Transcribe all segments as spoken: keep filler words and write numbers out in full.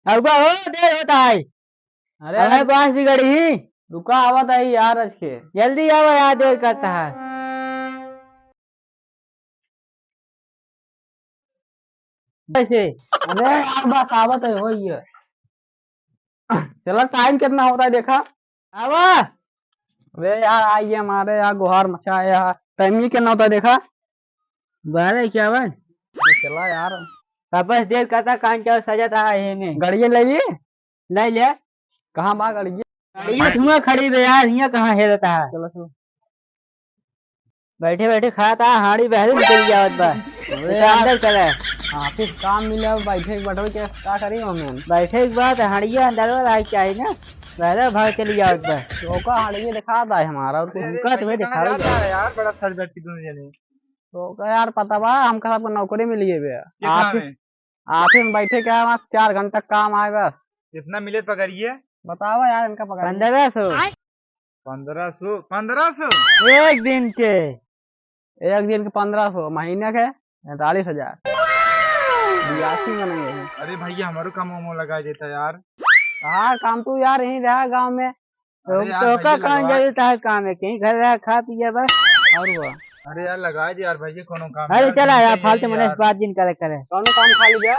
अब हो, देर होता है। अरे, हमारे अरे, बस बिगड़ी ही। रुका, आवत है यार, आज के। जल्दी आवा यार, देर करता है। कैसे? अरे यार, बस आवत है, हो ये। चला, टाइम कितना होता है, देखा। आवा। अबे यार, आइए हमारे यहाँ गुहार मचाए यार। टाइम ये कितना होता है, देखा। बारह इक्यावन। अबे चला यार। वापस देर करता, कान क्या सजाता है ये में। गाड़िया ले लिए? ले ले। कहाँ बा गाड़िया? गाड़िया धुआं खड़ी बे यार, हियाँ कहाँ हेलता है? चलो, चलो। बैठे बैठे खाता, हांड़ी बहरे निकल जावत बा। अरे तो यार। अंदर चले। हाँ, फिर काम मिले, अब बैठे के बैठे के का करी हमें? बैठे के बाद हांड़िया अंदर वाला आई चाही ना, बहरे भाग चली जावत बा। तो ओका हांड़िया दिखा दा है हमारा, और कुछ अरे, उनका तुम्हें दिखावे जाता है यार, बड़ा सर बैठ के दोनों जने। तो ओका यार पता बा, हमका सबको नौकरी मिली है बे। कितना आप में? आप ही में बैठे के है, वहाँ चार घंटा काम आए बस। कितना मिले पकड़िए? बतावा यार, इनका पकड़िए। पन्द्रह सौ। पन्द्रह सौ? पन्द्रह सौ? एक दिन के। एक दिन के पन्द्रह सौ, महीने के पैंतालीस हजार। बियासी में नहीं है। अरे भैया, हमारो काम वाम लगा देता यार। यार, काम तू यार यहीं रहा गाँव में। तो, अरे यार, तो का भैया, काम लगवा जरूरत है काम है, कहीं घर रहा, खा पिया बस, और हुआ। अरे यार, लगा दे यार भैया, कोनो काम अरे यार, चला यार, फालतू मने से बात जिन करे करे। कौनो काम खाली बा?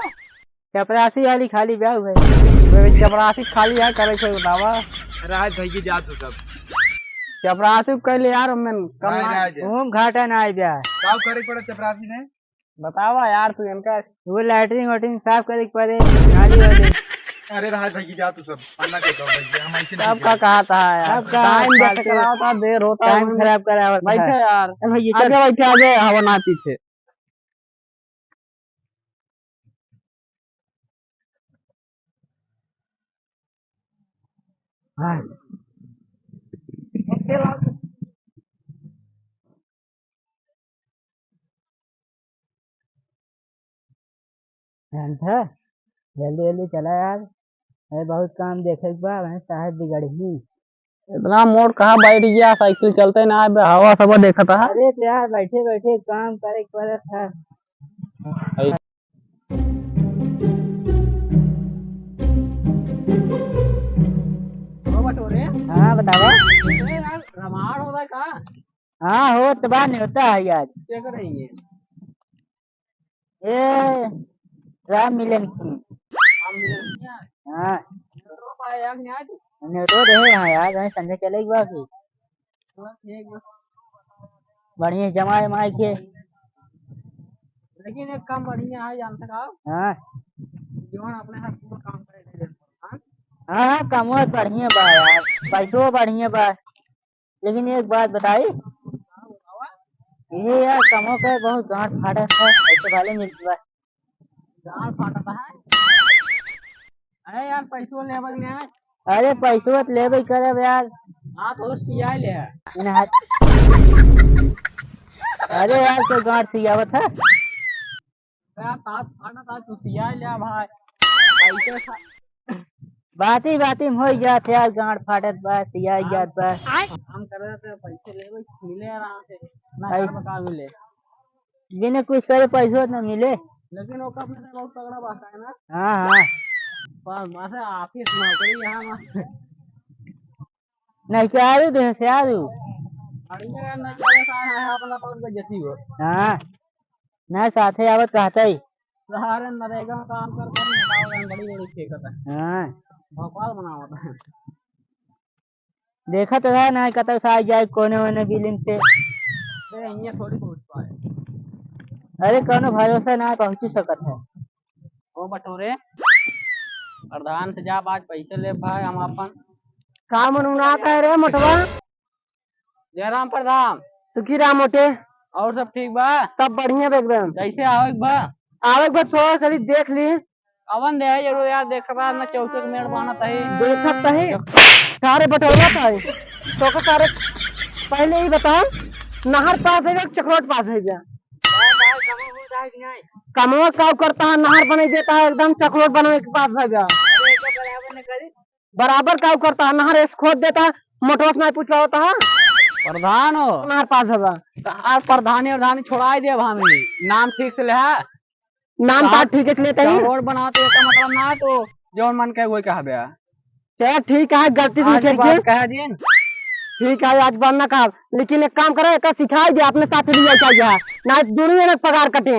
चपरासी वाली खाली बा हुए। वे चपरासी खाली है, करे कोई बतावा। अरे आज भैया जा तू सब। चपरासी कर ले यार, मन कम नहीं, ना, नहीं, जा। घूम घाटा ना आई बा। का करे पड़ा चपरासी में? बतावा यार तू इनका। वो लैट्रिन वैट्रिन साफ करे के पड़े, नाली वाली। अरे रहा भाई, जा तू सब, पन्ना के दो भाई, हम ऐसे नहीं सबका खेलेंगे। कहा था यार। सबका टाइम वेस्ट फालतू करावत है, देर होता है। टाइम खराब करावत है। बैठे यार। ए भैया, चल। आगे बैठे, आगे, हवा ना पीछे। हाँ। जानता, जल्दी जल्दी चला यार, अरे बहुत काम देखे के बा, वहीं साहब बिगड़ही। इतना मोड़ कहाँ बैठ गया, साइकिल चलते ना, अब हवा सब देखता है। अरे तो यार, बैठे बैठे काम करे के पड़त है। आई। ओ बटोरे। हाँ, बतावा। अरे यार, रामायण होता है का? हाँ, होत बा, नेवता है आज। क्या कर रही है? ए, राम मिलन सिंह। राम मिलन सिंह? हाँ। नेवतो पाए यार, नहीं आए तू? नेवतो रहे, हाँ यार, वहीं संगे चले एक बार फिर। हाँ, ठीक बा। बढ़िया जमाए माई के। लेकिन एक काम बढ़िया है, जानते का? हाँ। जौन अपने हाथ में काम करे दे, हाँ? हाँ, हाँ, कमवा बढ़िया बा यार, पैसो बढ़िया बा। लेकिन एक बात बताई, ये यार कमो के बहुत गांठ फाटत है, ऐसे भले मिलत बा। गांठ फाटत है? अरे यार, पैसो लेबे के नहीं। अरे पैसो तो लेबे ही करब यार। हाँ, तो सिया ले। इन्हें हाथ। अरे यार, कोई गांठ सियावत है? यार, तात फाटत है, तू सिया ले भाई। पैसे खा- बाती बाती में हो जात यार, गांठ फाटत बा, सिया जात बा। काम करे तो पैसे लेबे, मिले आराम से, ना आई। घर में का मिले। बिना कुछ करे पैसो न मिले। लेकिन ओकर अपने से बहुत तगड़ा बात है ना। हाँ, हाँ। पर मासे ऑफिस नौकरी यहाँ मत। नहीं, चारू दे से आरू। बढ़िया नहीं करे साहब, अपना बहुत बेइज्जती हो। हाँ। नहीं, साथे आवत कहते ही। सारे नरेगा में काम कर कर बताओ, बड़ी बड़ी फेंकत है। हाँ। भोपाल बनावत है। देखत रहा ना, कतौ से आ जाए कोने वोने बिलिम से। अरे, हियाँ थोड़ी पहुँच पाए। अरे, कोनो भरोसा ना, पहुँची सकत है। ओ बटोरे, प्रधान से जा, आज पैसे ले भाई, हम अपन। का मन उनात है रे मोटवा? जय राम प्रधान। सुखी राम मोटे। और सब ठीक बा? सब बढ़िया बा एकदम। कैसे आवे के बा? आवे के बा, थोड़ा सा देख ली। अवन दे है जरूर यार, देखत रहा ना चौके के मेड़ बाना तही। देखत तही? सारे बटोरवा तही। तो का सारे पहले ही बता, नहर पास है या चकरोट पास है जा? कमवा का करता है, नहर बने देता है, एकदम चकरोट बनवे के पास है जा। बराबर का करता है, नहर ऐसे खोद देता है, मोटवा से नहीं पूछ पावता है। प्रधान हो। नहर पास है बा। तो आज प्रधानी और धानी छोड़ाई दे भाभी, नाम ठीक से ले है। नाम तो साहब, ठीक से लेते हैं। रोड बनाते हैं, इसका मतलब ना है तो जौन मन कहे वही कहबे। चला ठीक है, गलती से आज निकल बात गए। कहे दिन। ठीक है, आज बंद ना कहब, लेकिन एक काम करो, एका सिखाई दे, अपने साथ लिया चाहिए, ना दुनिया में पगार कटे।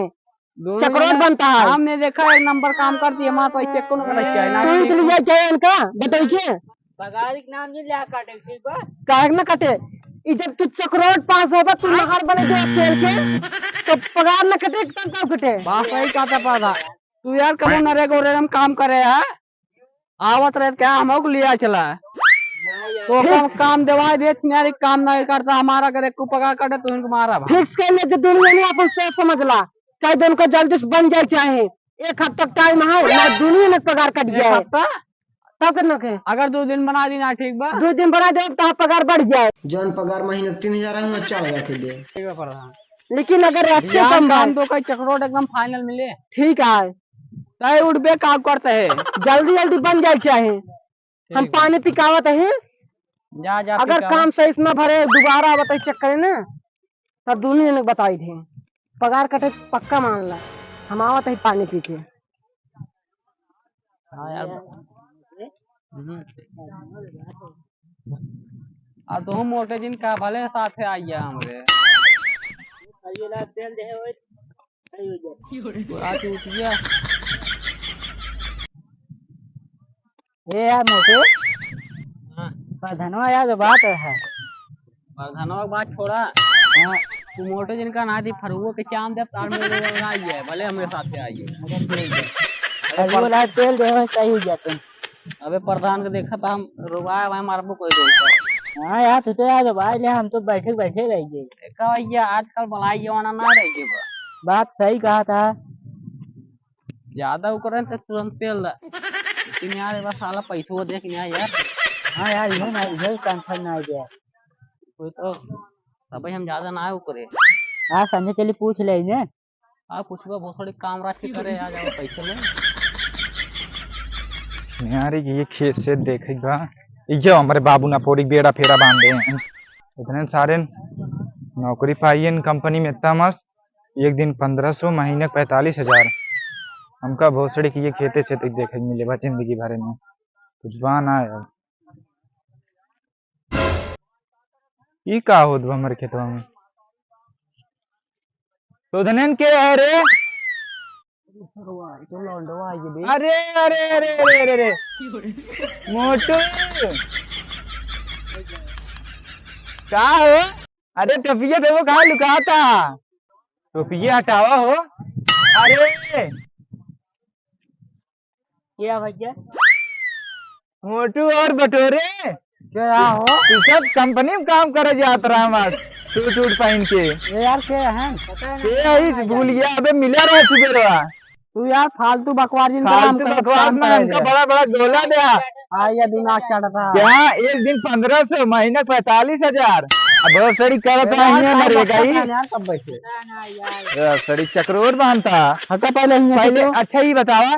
दोनों चकरोट जने बनता है। हमने देखा एक नंबर काम करती है, हमारे पास चेक को ना करना चाहिए, ना तू ही तो चेक। लिया चाहिए इनका, बताइए। पगार के नाम नहीं लिया काटे, ठीक बा? काहे ना कटे? ई जब तू चकरोट पास होबा, तू नहर बने जो खेल के, तो पगार ना कटे, एकदम कब कटे? बात सही कहता पादा। तू यार कबो नरेगा ओरेगा में काम करे है? आवत रहे क्या हम लोग लिया चला? तो फिर कम काम देवाई दे, छिनारी काम नहीं करता, हमारा करे को पगार कटे, तू इनको मारा भाई। फिक्स कर ले, जो दुनिया में अपन सोच समझ ला। कह दे उनको जल्दी से बन जाए चाहे, एक हफ्ता टाइम है, ना दुनिया में पगार कट एक जाए। हफ्ता? तब कितना के? अगर दो दिन बना दी ना, ठीक बा? दो दिन बना दे, तो पगार बढ़ जाए। जौन पगार महीने तीन हजार है, वहाँ चार हजार के दे। ठीक बा प्रधान। लेकिन अगर रस्ते यार, कम काम भाई। तो कहीं चकरोट एकदम फाइनल मिले। ठीक है। तय उठबे का करते है? जल्दी जल्दी बन जाए चाहे। हम ठीक बा। पानी पिकावत है। जा, जा, अगर पिकावा। काम सही से न भरे, दोबारा आवत है चेक करे ना, तब दुनिया ने बताई दे। पगार कटे पक्का मान ला, हम आवत है पानी पी के। हाँ यार। हम्म। आ तो हम मोटे जिन का भले साथे आइया हमरे। पूरा टूट गया। ए यार मोटे, हाँ। प्रधानवा यार जो बात है। प्रधानवा के बात छोड़ा। हाँ। तू मोटे जिनका ना दी फरुओ के चाम दे, तार में लोग ना आइए, भले हमरे साथे आइए। अरे वो लाइट तेल दे, सही हो जाते हैं। अबे प्रधान के देखा था हम, रुबाए वाए मारबो कोई दिन का। हाँ यार, तू तो यार रुबाए ले, हम तो बैठे बैठे रह गए। देखा भैया, आजकल मलाई जमाना ना रह गए बा। बात सही कहा था। ज्यादा ओकरे से तुरंत तेल ला। लेकिन यार, बस साला पैसो देख ना यार। हाँ यार, इहे ना, इहे टेंशन ना आ गया। कोई तो तबे हम ज्यादा ना ओकरे। हाँ, संजय चली पूछ ले ने। आ, पूछबा, बहुत थोड़ी काम राज के करे, आ जाओ पैसे ले। यार, ये खेत से देखे बा, ये हमरे बाबू ना पोरी बेड़ा फेरा बांधे हैं। इतने सारे नौकरी पाइए कंपनी में, इतना मस्त, एक दिन पन्द्रह सौ, महीने पैंतालीस हजार। हमका भोसड़ी की ये खेते से तो देखे मिले बा जिंदगी भर में, कुछ बा ना यार। ई का होत बा हमरे खेतवा में? शोधनन के है रे? अरे, अरे, अरे, अरे, अरे, अरे। मोटू। का हो? अरे, टोपिया देबो, कहाँ लुकाता? टोपिया हटावा हो। अरे। क्या भैया? मोटू और बटोरे। क्या हो? तू सब कंपनी में काम करे जात रहा हमार, सूट वूट पहन के। ये यार के हैं? के है? भूल गया, अबे मिला रहा सुबेरवा। तू यार फालतू बकवास जिन काम फालतू कर, बकवास काम में करे हमका जा। बड़ा बड़ा गोला दे। हाँ, ये दिमाग चढ़ता। क्या एक दिन पन्द्रह सौ, महीने पैंतालीस हजार। अब बहुत सड़ी करत ये रहा यार, है, मरेगा ही। यार, कब बैठे? ए, सड़ी चक्रोर बांधता। हटा पहले हियाँ से पहले तो। अच्छा ही बतावा,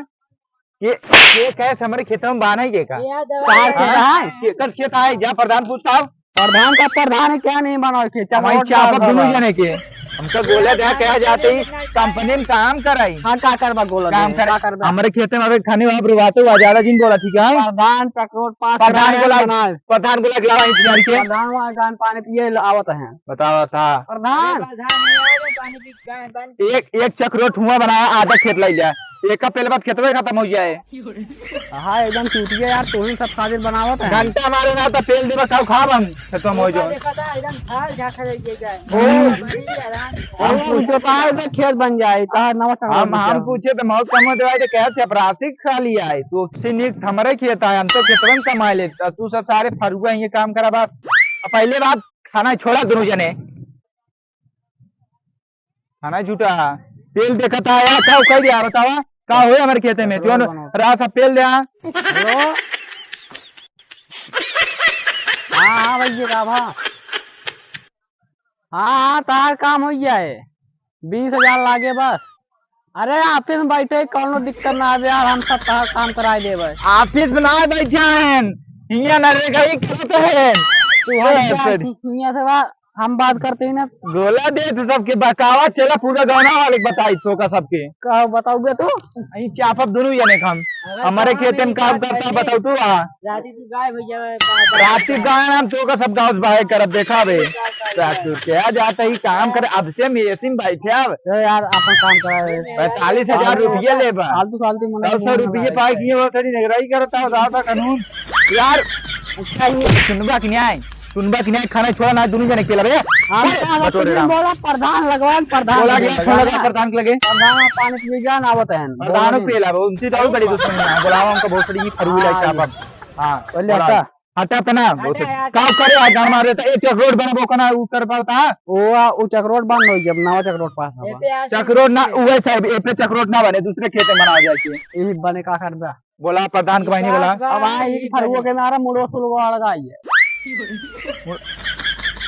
के, के कैसे हमरे खेतवा में बान्हे के का? ये दवा तार है। खेत है? केकर खेत है? जा प्रधान पूछ साहब। प्रधान का प्रधान है, क्या नहीं बनाओ खेत? हमारी चमोट चापत बाबा। दोनों जने के। हमका गोला दे, कहा जाते ही कंपनी में काम कराई। हाँ, का करबा गोला काम दे, कर, का करबा? हमरे खेते में अबे खाने वहाँ रुआते हुआ ज्यादा जिन बोला, ठीक है? प्रधान पेट्रोल पास प्रधान कराया बोला, बनाए। प्रधान बोला, लावा इंजीनियर के। प्रधान वहाँ गान पानी पिए आवत है। बतावा था। प्रधान। प्रधान नहीं आवे, पानी पी एक, एक चक्रो ठुआ बनाया, आधा खेत लाई लिया, एक का पहले बाद खेतवे खत्म हो जाए। हाँ, एकदम टूट गया यार, तू ही सब खातिर बनावत है। घंटा मारे ना तो पेल देबा, खाओ खाब हम, खत्म हो जाओ। देखा था, एकदम झाड़ झाँखड़ रह गया है। हम्म। बड़ी हैरान। हम पूछे पाए तो खेत बन जाए, तार नवा चढ़ा हम, दिया। हम पूछे तो मौत कम हो जाए, तो कहे चपरासी खा लिया है, तो उससे नीक हमरे खेत आए, हम तो खेतवन कमा ले, तो तू सब सारे फरुआ ये काम करा बस। अब पहले बात खाना छोड़ा दोनों जने। खाना झूठा। पेल देखत आया, का कह दिया, बतावा? का होए हमारे खेते में? पेट्रोल जौन बनाओ। रास पेल दिया। हेलो? हाँ, हाँ, भैया, का भा? हाँ, हाँ, तार काम हो गया है। बीस हजार लागे बस। अरे, ऑफिस में बैठे, कौनो दिक्कत ना आवे यार, हम सब तार काम कराए देबे। ऑफिस में ना बैठा है, हियाँ नरेगा ही करते हैं। तू हट ए, जा, सर। हियाँ से बा-, हम बात करते ही ना। गोला दे तू सबके बकावा चला, पूरा गाँव वाले के बताई तो का सबके। का बताओगे तू? यही चापब दोनों जने का हम। हमारे खेते में काम करता है, बताओ तू आ। राती तू गाय भैया। राती गाय हम तो का सब गाँव से बाहर करब, देखा बे। क्या जाता ही काम करे, अब से मेरे से बैठे अब। ए यार, अपन काम करा रे। पैंतालीस हजार रुपये लेबा। फालतू, फालतू मना दो सौ रुपये पाए किए, वो तेरी निगरानी करता हो, दादा कानून। यार, अच्छा, ये सुनबा कि नहीं? सुनबा कि नहीं? खाना छोड़ा ना, दोनों जने के लगे। हम ए, कहा बटोरे तुमने राम। बोला प्रधान लगवान, प्रधान बोला के गया, फोन लगा प्रधान के लगे। प्रधान पानी पी जान आवत है। प्रधान बोला पे लावे, उनसे तो और बड़ी दुश्मनी है। बोलावा उनका भोसड़ी की फरूला हाँ, चापा। हाँ, बोले बोला। हटा। हटा तना, हटा बहुत यार। का करे यार, गान मारे तो एक चकरोट बना बोकना ऊ कर पाता। ओ, आ, ऊ चकरोट बन हो जब नवा चकरोट पास हवा। चकरोट ना, उहे साहब, ए पे चकरोट ना बने, दूसरे खेते में बनावा जाके। यही बने का करबा? बोला प्रधान के बहिनी बोला। अब हाँ, एक फरुओ के मारा मुड़ो सुलगो अड़गा ही है।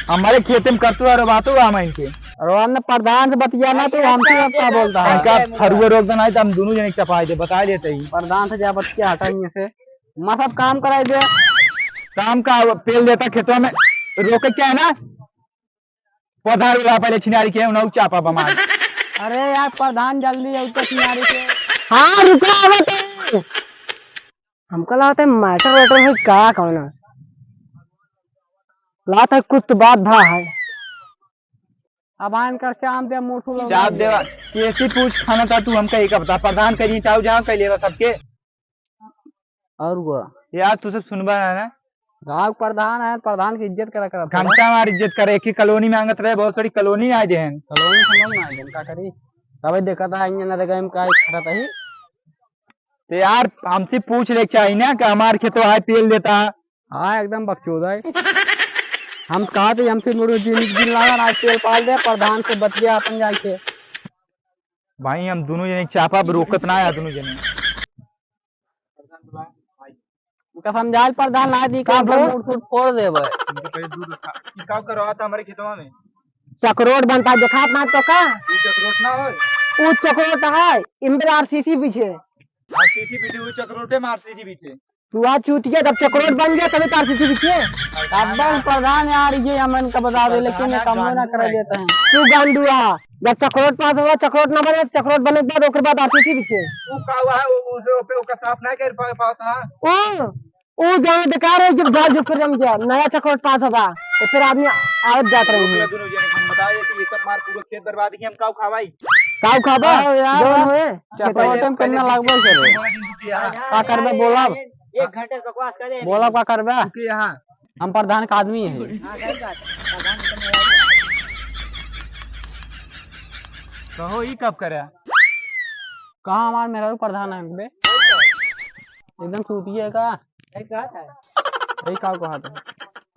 हमारे खेते में करतू और बातू हम इनके। और हमने प्रधान से बतिया ना तो हमसे अब का बोलता है? इनका फरुओ रोक देना है तो हम दोनों जने चपाई दे, बता देते ही। प्रधान से जा बतिया हटाएंगे से। मैं सब काम कराई दे। काम का पेल देता खेतवा में, रोके क्या है ना? पौधा वाला पहले छिनारी के उन्हें चापा बमार। अरे यार प्रधान जल्दी आओ तो छिनारी के। हाँ रुका आवे तो। हमका लागत है मैटर वैटर है का कौन? लागत है कुछ तो बात भा है। अब आन कर चाप दे मुठू लोग चाप देवा। कैसी पूछ खाना था तू हमका एक बता। प्रधान करिए चाहू जहाँ कह लेवा सबके। और हुआ? यार, तू सब सुनबा ना, ना? गाँव के प्रधान है, प्रधान की इज्जत करा, करा थोड़ा। घंटा हमार इज्जत करे, एक ही कॉलोनी में आंगत रहे, बहुत सारी कॉलोनी आए देहन। कॉलोनी समझ में आए देहन, का करी? तबे देखा था, इंजन लगा, हम का खड़ा था ही। तो यार, हमसे पूछ ले चाहिए ना कि हमार खेतो आए पेल देता। हाँ, एकदम बकचोद है। हम कहा थे, हमसे मुड़ो जिन, जिन लागा, आज पेल पाल दे, प्रधान से बतिया अपन जाके। भाई, हम दोनों जने चापा, अब रोकत ना है, दोनों जने। उनका समझाल प्रधान ना दी, का का बोल? मुड़ फुट फोड़ देबे। इनके पहले दूध उठा। ई का करवा था हमारे खेतवा में? चकरोट बनता, देखात ना तो का? ई चकरोट ना होय? ऊ चकरोट है, इनमें आरसीसी पीछे। आरसीसी पीछे, ऊ चकरोटे में आरसीसी पीछे। तू आ चूतिया, जब चकरोट बन गया, तभी तो आरसीसी पीछे। अब बस प्रधान यार, ये हमन का बता दे, लेकिन ये प्रधान काम ना कर देता है। तू गांडू आ, जब चकरोट पास होगा, चकरोट ना बने, चकरोट बने के बाद, ओकर बाद आरसीसी पीछे। ऊ का हुआ है, ऊ, ऊ, ऊ, ओका साफ ना कर पा-, पाता। ओ, ओ जाने बेकार है, जब जाल झुक कर जम गया, नया चकरोट पास होगा, तो फिर आदमी आवत जात रही है। दोनों जने हम बता देते, ये सब मार पूरा खेत बर्बाद किया, हम काऊ खावाई? काऊ खाबा? आओ यार, जौन होए, चकरोट में करना लगबो करे। का करबे बोला? एक घंटे से बकवास करे। बोला का करबे? यहाँ हम प्रधान का आदमी है। हाँ, सही बात है। प्रधान के मेहरारू। कहो, ई कब करे? कहाँ हमार मेहरारू प्रधान है बे? एकदम सूती है का? सही कहा था। सही का कहा था?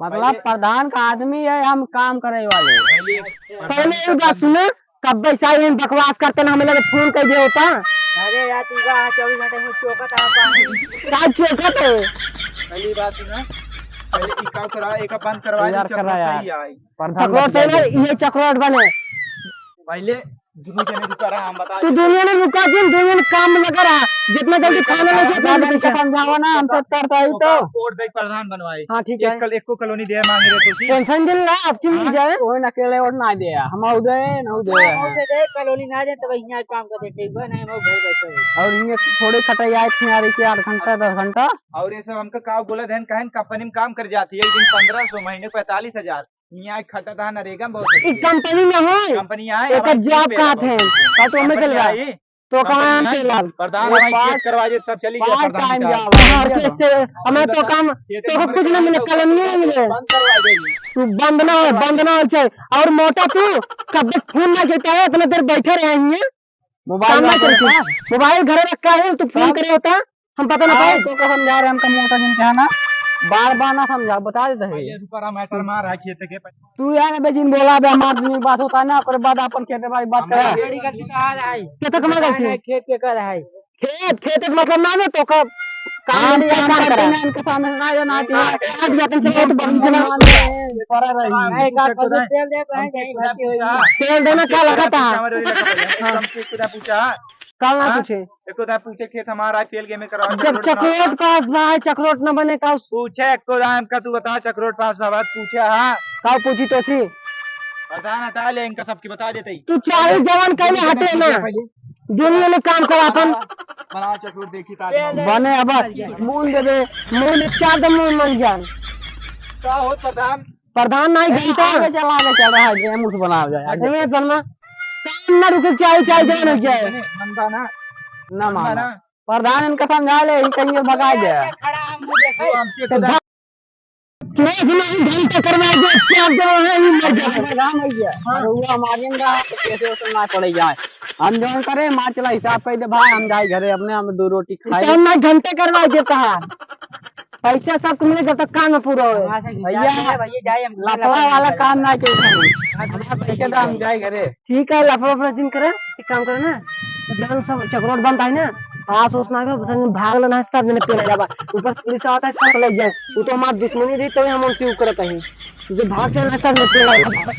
मतलब, पहले प्रधान का आदमी है, हम काम करे वाले। पहले पहले ये बात सुनो, कब्बे से इन बकवास करते ना, हमें लगे फोन कर दिया होता। अरे यार, तू का चौबीस घंटे में चौकत आ पानी। का चौकत है? पहली बात सुना, पहले ई काम करा, एक बंद करवा दे, तैयार कर रहा चक्कर यार। सही आई। प्रधान चक्कर बन सही जाए। नहीं, ये चक्कर बने। पहले दोनों जने रुका रहा, हम बता तू देते। दोनों ने रुका जिन, दोनों ने काम में लगा रहा। जितना जल्दी खाना लेके अपना बता लेके देंगे। समझावा ना, हम सब करता ही तो। वोट दे प्रधान बनवाए। हाँ, ठीक है। एक कल-, एको कॉलोनी दे मांगे रहे तो ठीक। टेंशन जिन ला, अब की मिल हाँ। जाए। कोई ना अकेले वोट ना दे, हम उदय, ना उदय। हाँ, उदय दे, कॉलोनी ना दे, तब यहाँ काम कर दे, ठीक बा, नहीं, हम घर बैठे हैं। और ये थोड़े खटाई आए थे यार, कि आठ घंटा, दस घंटा। और ये सब हमका का बोला देन, कहन कंपनी में काम कर जाती है, एक दिन पन्द्रह सौ, महीने पैंतालीस हजार। यहाँ खटा था नरेगा में बहुत ई अच्छा। कंपनी में है। कंपनी आए, एकर हमारे job खेत पे कहाँ लगा थे? बहुत अच्छा। का तो हमें कंपनी चल रहा। आई, तो कहाँ कंपनी से आई। लाभ? प्रधान वो हमारी पाँच, खेत करवा दे, सब चली गया पाँच प्रधान time का। Job है। हाँ, और कैसे? हमें तो बता, काम, खेत तो में कुछ नहीं मिले, तो कलम नहीं मिले। बंद करवा देंगे। तू बंद ना हो, बंद ना हो, चल। और मोटा तू कब तक फोन ना खेलता है, इतना देर बैठे रहे हैं। मोबाइल काम ना ना करे करती। मोबाइल घरे रखा है, तू फोन करे होता। हम पता ना पाए। तो का समझा रहे, हमका मोटा जिन कहा ना, बार बार ना समझा, बता देते हैं। ये ऊपर मैटर मार है खेत के। तू यार बे जिन बोला बे, हमार जिन बात होता ना, ओकर बाद अपन खेत भाई बात करा। खेत कमा गई थी? खेत के कर है। खेत, खेत के मतलब ना, ना तो का काम काम करते ना, इनके सामने ना, ये ना, आज जाते चले तो बगीचे में पड़ा रही। नहीं, का, का, तेल दे, तेल देना क्या लगा था? पूछा। काल ना हाँ? पूछे। एको दाय पूछे खेत हमारा आईपीएल गेम में करवा, जब चकरोट बनावा। चकरोट पास बा है, चकरोट न बने का उस पूछे एको दाय हमका तू बता, चकरोट पास बा बात पूछे, हाँ। का पूछी तो सी? प्रधान हटा ले, इनका सबकी बता देते ही। तू चाहे जवान कहने हटे ना। पहले। दिन में काम कर अपन। बना चकरोट देखी ताज। बने अब। मून दे दे। मून चार दम मून मर जान। का हो प्रधान? प्रधान नहीं ए, घंटा। आगे चला, आगे चल रहा है, जे मुठ बना जाए, आगे। ए, जन्मा, काम ना रुके, चाय, चाय, जान हो जाए। मनता ना। ना मनता माना। ना। प्रधान इनका समझा ले, इनका ये भगा जाए। खड़ा हम मुझे तो हमके तो खुदा धा-, नहीं, नहीं, घंटा करवा दे, चार जगह है, ये मर जाए। राम भैया, हाँ। अरे वो हमारे अंदर है, तो कैसे उसे ना पड़े जाए। हम जौन करे, मार चला, हिसाब कर दे भाई, हम जाए घरे अपने, हम दो रोटी खाए। इतना घंटा करवा दे कहा। पैसा सब तुमने जब तक काम में पूरा होए। हाँ, सर, भैया, जाते हैं, भैया, जाए हम। लफड़ा वाला काम ना के। हमारा पैसा तो हम जाए घरे। ठीक है, लफड़ा वफड़ा जिन करे, एक काम करो ना, जौन सब चकरोट बनता है ना, आस ओस ना के, बस भाग लेना है, सब जने पेला जाबा। ऊपर पुलिस आता है, सब ले जाए। वो तो हमार दुश्मनी रही, तो हम उनसे उ करत है। जो भाग जाना है, सब जने पेला जाबा।